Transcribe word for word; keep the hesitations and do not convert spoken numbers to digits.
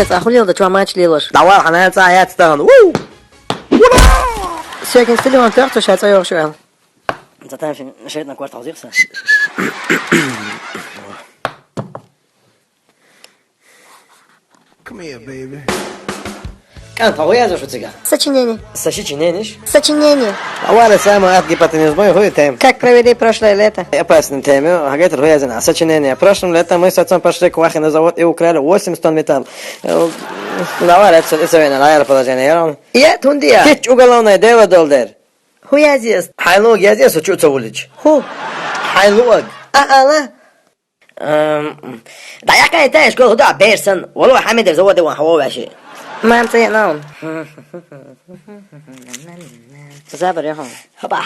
Ца хулил да чума мач лелош. Давай, хана ца я цтан. Уу! Сегин стиль он тёрту ша ца ёршуэл. Затем шейт на кварт хозирса. Come here, baby. Кан, пагу яза шуцига. Сочинение. Сочи чинениш? Сочинение. Авара сама ат гипотенузмой хуй тем. Как провели прошлое лето? Опасный тема. Хагатер хуязина. Сочинение. Прошлым летом мы с отцом пошли к Вахе на завод и украли восемьдесят тонн металл. Э, Давай, это, это вина, наверное, положение. Я вам... Е, тундия. Кич уголовное дело долдер. Хуязис. Хайлуг язис, учу цавулич. Ху. Хайлуг. А, ала. Эм, да я кай теш гол худа берсан. Вало хамидер заводе ван хава ваши. Мам, це я наун. Забар я хам. Хаба.